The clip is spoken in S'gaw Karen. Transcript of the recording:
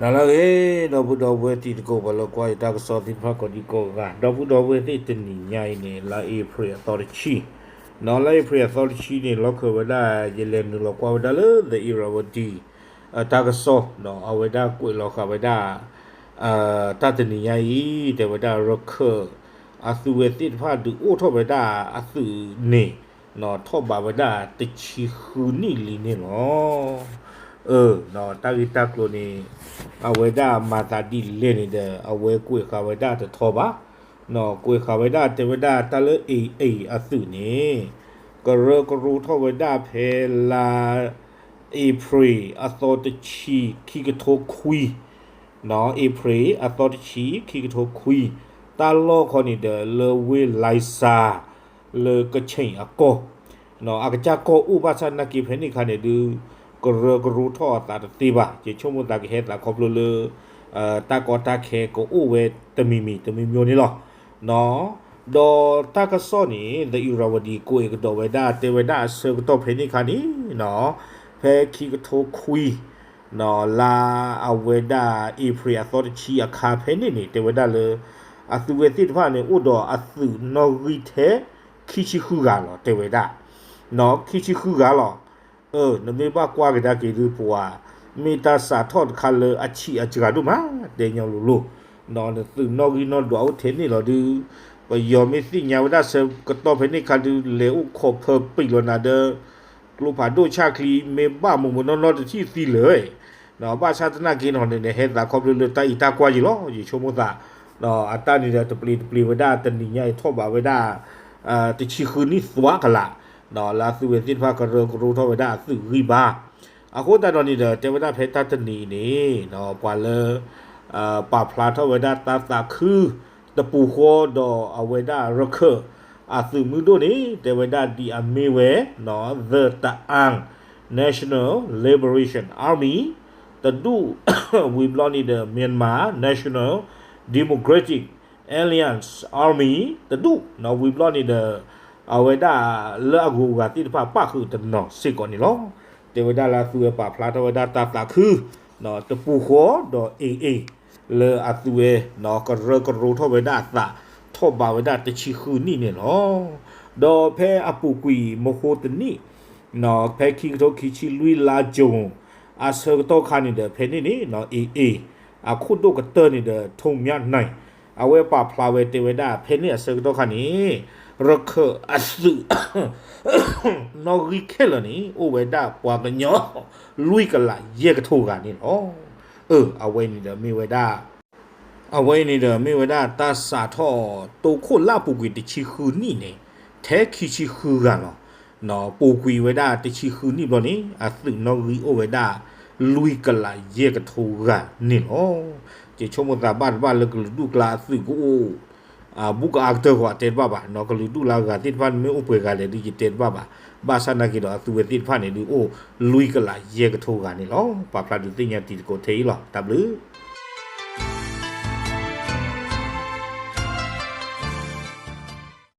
နၤလၢအဂ့ၤ ဒီပုၢ်ဒီဝဲၢ်တံၤသကိး ပှၤလၢကွၢ်ယတၢ်ကစီၣ်သ့ၣ်တဖၣ်ကိးဒံကိးဂၤ, ဒီပုၢ်ဒီဝဲၢ်သ့ၣ် တနံၤညါအံၤန့ၣ် လါအ့ဖြ့ၣ်အသီတဆံ, နီၢ် လါအ့ဖြ့ၣ်အသီတဆံန့ၣ် လီၢ်ခၢၣ်ဝဲဒၣ် ယလဲၤနုာ်လီၤကွၢ်ဝဲဒၣ်လၢ The Irrawaddy တၢ်ကစီၣ် အဝဲဒၣ်ကွဲးလီၤဃာ်ဝဲဒၣ် တၢ်တနံၤညါအံၤ တဲဝဲဒၣ်ရခၢၣ် အသုဝဲသ့ၣ်တဖၣ်ဒုးအိၣ်ထီၣ်ဝဲဒၣ်အသုးန့ၣ် ထီၣ်ဘးဝဲဒၣ်တဆံဃုနံၣ်လံန့ၣ်လီၤ. အၢ တၢ်ဂ့ၢ်တၢ်ကျိၤန့ၣ် အဝဲဒၣ်မၤသးဒ်လဲၣ်န့ၣ်ဒီး အဝဲကွဲးဃာ်ဝဲဒၣ်တထီဘၣ်, ကွဲးဃာ်ဝဲဒၣ်တဲဝဲဒၣ်တၢ်လၢ AA အသုးန့ၣ် ကရၢကရိထီၣ်ဝဲဒၣ်ဖဲလါအ့ဖြ့ၣ်အသီတဆံ ခံကထိခွံ အ့ဖြ့ၣ်အသီတဆံ ခံကထိခွံ တၢ်လီၢ်ခီန့ၣ်ဒီး လၢဝ့ၢ်လံစါ လၢကဆ့ၣ်အကီၢ်, အကစၢ်ကီၢ်အိၣ်ဘၣ်ဆၣ်နာ်က့ဖဲန့ၣ်အခါန့ၣ်ဒုး ကရၢကရိထီၣ်အသးတသ့ဘၣ်. ယဆိကမိၣ်သးကဟဲသးခီဖျိလၢ တၢ်ကီတၢ်ခဲကအိၣ်ဝဲတမံၤမံၤတမံၤမံၤန့ၣ်လီၤ. ဒီးတၢ်ကစီၣ်န့ၣ် The Irrawaddy ကွဲးကဒီးဝဲဒၣ် တဲဝဲဒၣ်အဆၢကတီၢ်ဖဲန့ၣ်အခါန့ၣ် ဖဲခံကထိခွံ လါအဝဲဒၣ်အ့ဖြ့ၣ်အသီတဆံအခါဖဲန့ၣ်န့ၣ် တဲဝဲဒၣ်လၢ အသုဝဲသ့ၣ်တဖၣ်န့ၣ် အိၣ်ဒီးအသုးနီၣ်ဂံၢ်ထဲ ခံဆံဃုဂၤလီၤ တဲဝဲဒၣ်, ခံဆံဃုဂၤလီၤ. အၢ နမ့ၢ်ဘၣ်ကွၢ်ကဒါက့ၤဒုးပှၤ မ့ၢ်တၢ်စးထီၣ်တခါလၢအဆံးအစှၤဒိၣ်မး တဲညီလိၤလိၤ, နသုးနီၣ်ဂံၢ်နီၣ်ဒွးအိၣ်ထဲန့ၣ်လီၤဒုး ပယီၤမ့ၢ်သ့ၣ်ညါဝဲဒၣ်ဆၢကတီၢ်ဖဲန့ၣ်အခါဒုး လဲၤအိၣ်ခိးဖၢပံာ်လီၤနၤဒီး ကျိဖးဒိၣ်ဆၣ်ချံ မ့ၢ်ဘၣ်မူးမူးနီၢ်နီၢ်တထံၣ်သံလၢၤ, ဘၣ်ဆၣ်သနာ်က့နီၤန့ၣ် ဟဲသးခီဖျိလၢတၢ်အံၤတၢ်ကွၢ်ယံၤလီၤ ယဆိကမိၣ်သး, အတၢ်န့ၣ်ဒီးတပျ့ၤတပျ့ၤဝဲဒၣ်တနံၤညါအံၤထီၣ်ဘးဝဲဒၣ် တဆံဃုနံၣ်သွါကလး, လၢအသုဝဲသ့ၣ်တဖၣ်ကရၢကရိထီၣ်ဝဲဒၣ်အသုးဂံၢ်ဘါ, အဃိသတးဒီးန့ၣ်ဒီး တဲဝဲဒၣ်ဖဲတၢ်တနံၤအံၤန့ၣ် ပှၤလၢ ပာ်ဖျါထီၣ်ဝဲဒၣ်တၢ်သးခု တပူၤဃီဒီးအဝဲဒၣ်ရခၢၣ် အသုးမုၢ်ဒိၣ်န့ၣ် တဲဝဲဒၣ်ဒ်အမ့ၢ်ဝဲ The Ta'ang National Liberation Army တဒူၣ်, ဝံၤဘျီန့ၣ်ဒီး Myanmar National Democratic Alliance Army တဒူၣ်, ဝံၤဘျီန့ၣ်ဒီး အဝဲဒၣ်လၢအဂုၤအဂၤသ့ၣ်တဖၣ်ပၣ်ဃုာ်တနီၤစ့ၢ်ကီးန့ၣ်လီၤ. တဲဝဲဒၣ်လၢအသုဝဲပာ်ဖျါထီၣ်ဝဲဒၣ်တၢ်သးခု တပူၤဃီဒီး AA လၢအသုဝဲ ကရၢကရိထီၣ်ဝဲဒၣ်အသး ထီၣ်ဘးဝဲဒၣ်တဆံဃုနံၣ်န့ၣ်လီၤ. ဒီးဖဲအပူၤကွံာ်မဟိတနံၣ် ဖဲခံကထိခံဆံလွံၢ်လါကၠိ အဆၢကတီၢ်ခါန့ၣ်ဒီး ဖဲန့ၣ်န့ၣ် AA အခိၣ်ဒိၣ်ကတၢၢ်န့ၣ်ဒီး ထိၣ်မျၢ်နၢၢ် အဝဲပာ်ဖျါဝဲတဲဝဲဒၣ် ဖဲန့ၣ်အဆၢကတီၢ်ခါန့ၣ် ရခၢၣ်အသုး နီၣ်ဂံၢ်ခဲလၢာ်န့ၣ် အိၣ်ဝဲဒၣ်ပှၤကညီ လွံၢ်ကလးယဲၢ်ကထိဂၤန့ၣ်လီၤ. အၢ အဝဲန့ၣ်ဒီးမ့ၢ်ဝဲဒၣ် အဝဲအံၤန့ၣ်ဒီးမ့ၢ်ဝဲဒၣ်တၢ်စးထီၣ်တိခိၣ်လၢအပူၤကွံာ်တဆံဃုနံၣ်န့ၣ် ထဲခံဆံဃုဂၤလီၤ. ပူၤကွံာ်ဝဲဒၣ်တဆံဃုနံၣ်ဘျီန့ၣ် အသုးနီၣ်ဂံၢ်အိၣ်ဝဲဒၣ် လွံၢ်ကလးယဲၢ်ကထိဂၤန့ၣ်လီၤ. ယဆိကမိၣ်သးဘၣ်တဘၣ်လၢကလုာ်ဒူၣ်ကျါအသုးကအိၣ် ဘူးကအါကတၢၢ်ဃီအတဲတဘၣ်ဘၣ်, ကလုာ်ဒူၣ်လၢအဂၤသ့ၣ်တဖၣ်န့ၣ်မ့ၢ်အိၣ်ပှဲၤဂၤလဲၣ်ဒုးယတဲတဘၣ်ဘၣ်. ဘၣ်ဆၣ်နာ်က့ဒီးအသုဝဲသ့ၣ်တဖၣ်န့ၣ်ဒုးအိၣ် လွံၢ်ကလးယဲၢ်ကထိဂၤန့ၣ်လီၤ. ပာ်ဖျါဒုးသ့ၣ်ညါတံၤသကိးထဲအံၤလီၤ. တၢ်ဘျုး